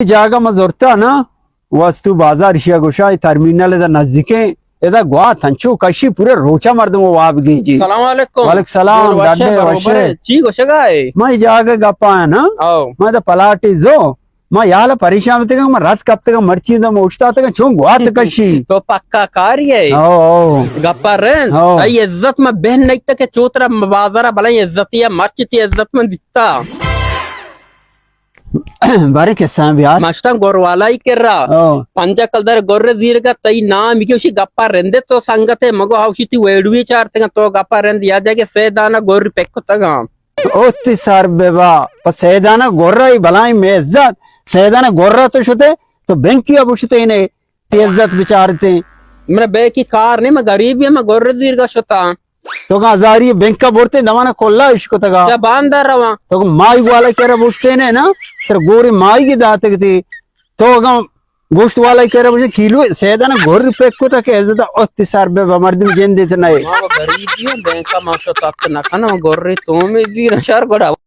جاگہ ما زرتا نا، وستو بازار شیا گوشا، اے ترمینل ادا نزدیکیں، ادا گوات انچو کشی پورے روچا مردم واب گیجی۔ سلام علیکم۔ وعلیکم سلام، جوڑ وشے، ڈڈے برابر وشے۔ ہے۔ چی گوشگا ہے؟ ما اے جاگہ گپا ہے نا۔ او۔ ما ادا پلاٹی زو، ما یال پریشان تگا، ما رات کپتگا، مرچی دا ما اوشتاتگا، چون گوات کشی۔ تو پکا کاری ہے۔ او، او۔ گپا رند۔ او۔ ای عزت ما بہن نہیں تک چوترا بازارا بلائیں عزتی ہے، مرچی تی عزت من دیتا۔ بارے قصہ بیار۔ مشتاں گور والائی کرا۔ او۔ پنجا کلدار گور زیرگا تئی نام گوشی گپا رندے تو سنگتے مگو ہاوشی تی ویڈوی چارتگا تو گپا رند یا جگہ سیدانا گور پکتگا۔ او تی سر ببا، پہ سیدانا گورا ای بلائیں مے عزت، سیدانا گورا تو شتے، تو بینکیا بوشتے نے، تی عزت بچارتے۔ من بینکی کار نہیں، من غریبی، من گور زیرگا شتا۔ تو کا ہزاری بینکا برتے، دمانا کلا اشکتگا۔ چا باندار رواں۔ تو کا مائی والا کرا بوشتے نے نا، تر گوری مائی کی داتگتی۔ تو اگاں گوشت والا کرا بوشے کیلو سیدانا گور پک کتا کہ عزت اوتی سر ببا مردم جندے تو نئے۔ ما غریبی ہوں، بینکا ما شو تک نہ کنا، گور تو میں زیر شر گڑا۔